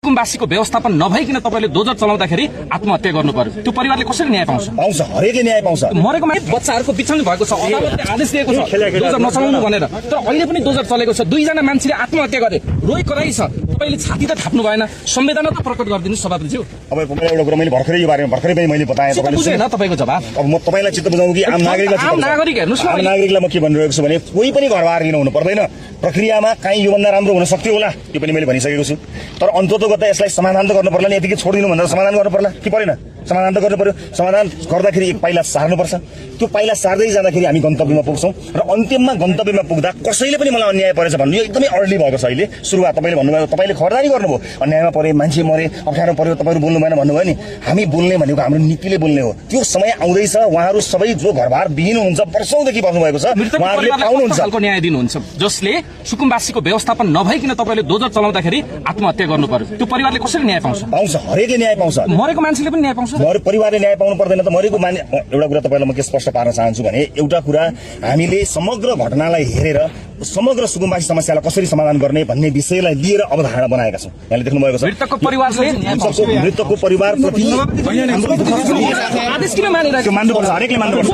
सुकुम्बासीको व्यवस्थापन नभइकन तपाईले डोजर चलाउँदाखेरि आत्महत्या गर्नु पर्यो, त्यो परिवारले कसरी न्याय पाउँछ? पाउँछ, हरेकले न्याय पाउँछ। मरेको मान्छे बच्चाहरूको बिछाउनु भएको छ, अदालतले आदेश दिएको छ डोजर नचलाउनु भनेर, तर अहिले पनि डोजर चलेको छ। 2 जना मान्छेले आत्महत्या गरे, रोइ कराइ छ। तपाईले छाती त थाप्नु भएन, संवेदना त प्रकट गरिदिनु सभापतिज्यू। अब तपाईलाई एउटा कुरा मैले भर्खरै यो बारेमा भर्खरै पनि मैले बताएँ, तपाईले बुझेन तपाईँको जवाब। अब म तपाईलाई चित्त बुझाउँ कि आम नागरिक हेर्नुस् न, आम नागरिकलाई म के भनिरहेको छु भने कोही पनि घरबार हिँड्नु पर्दैन। प्रक्रियामा कहीँ योभन्दा राम्रो हुन सक्थ्यो होला, त्यो पनि मैले भनिसकेको छु। तर अन्ततोगत यसलाई समाधान त गर्नु पर्ला नि, यतिकै छोडिदिनु भनेर समाधान गर्नु पर्ला कि परेन? समाधान त गर्नु पर्यो। समाधान गर्दाखेरि एक पाइला सार्नुपर्छ। त्यो पाइला सार्दै जाँदाखेरि हामी गन्तव्यमा पुग्छौँ र अन्तिममा गन्तव्यमा पुग्दा कसैले पनि मलाई अन्याय परेछ भन्नु यो एकदमै अर्ली भएको छ। अहिले सुरुवात तपाईँले भन्नुभयो, तपाईँले खबरदारी गर्नुभयो, अन्यायमा परे, मान्छे मरे, अप्ठ्यारो पर्यो, तपाईँहरू बोल्नु भएन भन्नुभयो नि। हामी बोल्ने भनेको हाम्रो नीतिले बोल्ने हो। त्यो समय आउँदैछ, उहाँहरू सबै जो घरबार विहीन हुनुहुन्छ, वर्षौंदेखि बस्नुभएको छ, उहाँहरूले पाउनुहुन्छ न्याय दिनुहुन्छ। जसले सुकुम्बासीको व्यवस्थापन नभइकन तपाईँले डोजर चलाउँदाखेरि आत्महत्या गर्नु पर्यो, त्यो परिवारले कसरी न्याय पाउँछ? पाउँछ, हरेकले न्याय पाउँछ। मरेको मान्छेले पनि न्याय पाउँछ? परिवारले न्याय पाउनु पर्दैन त? मरेको मान्छे एउटा कुरा तपाईँलाई म के स्पष्ट पार्न चाहन्छु भने एउटा कुरा हामीले समग्र घटनालाई हेरेर समग्र सुकुम्बासी समस्यालाई कसरी समाधान गर्ने भन्ने विषयलाई लिएर अवधारणा बनाएका छौँ। यहाँले देख्नु भएको छ मृतकको परिवारप्रति मृतकको परिवारप्रति आदेश किन मानिरहेको? मान्नुपर्छ, हरेकले मान्नुपर्छ।